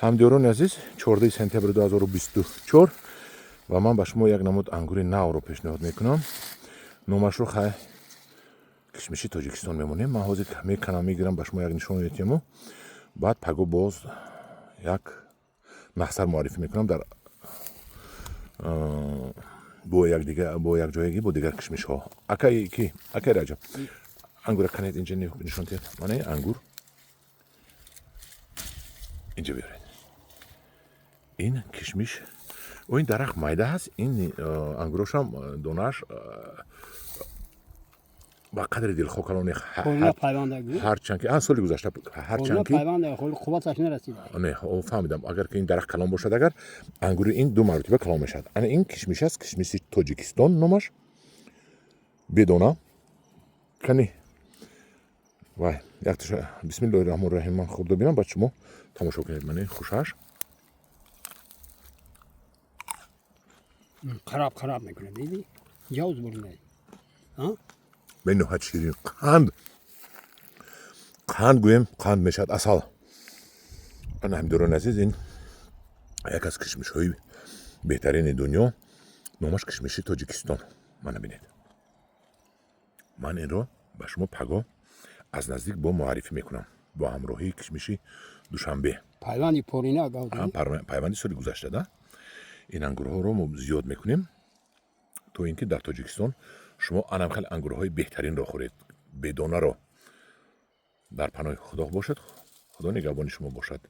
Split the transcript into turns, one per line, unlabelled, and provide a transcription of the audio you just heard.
Ҳамдиёрони азиз, 14 сентябри 2024 ва ман ба шумо як намуд ангури навро пешниҳод мекунам. Номашро хай кишмиши Тоҷикистон мемонем. Ман ҳозир меканам, мегирам, ба шумо як нишон метиҳаму баъд паго боз як нахсар муаррифӣ мекунам дар бо якдигар, бо якҷоягӣ бо дигар кишмишҳо. Акаи ки, акаи Раҷаб, ангура канед, инҷа нишон диҳед. Мана ин ангур, инҷа биёред. Ин кишмиш, о, ин дарахт майда ҳаст, ин ангурошам донааш ба қадри дилхоҳ калони. Ҳарчанд ки соли гузашта, ҳарчанд ки
қувваташ нарасида.
Не, фаҳмидам. Агар ки ин дарахт калон бошад, агар ангури ин ду маротиба калон мешавад. Ана ин кишмиш аст, кишмиши Тоҷикистон номаш, бедона. Кани, вай, якташа, бисмиллоҳи раҳмони раҳим, ман хурда бинам, баъд шумо тамошо кунед. Мани хушаш.
Қараб қараб мекунад, диди, ҷавз бурда.
Бениҳоят ширин, қанд, қанд гӯем, қанд мешавад, асал. Ана, ҳамдиёрони азиз, ин як аз кишмишҳои беҳтарини дунё, номаш кишмиши Тоҷикистон. Мана бинед, ман инро ба шумо паго аз наздик бо муаррифӣ мекунам бо ҳамроҳии кишмиши Душанбе.
Пайванди порина.
Пайванди соли гузашта да. Ин ангурҳоро мо зиёд мекунем, то ин ки дар Тоҷикистон шумо анам хеле ангурҳои беҳтаринро хӯред, бедонаро. Дар паноҳи Худо бошад, Худо нигаҳбони шумо бошад.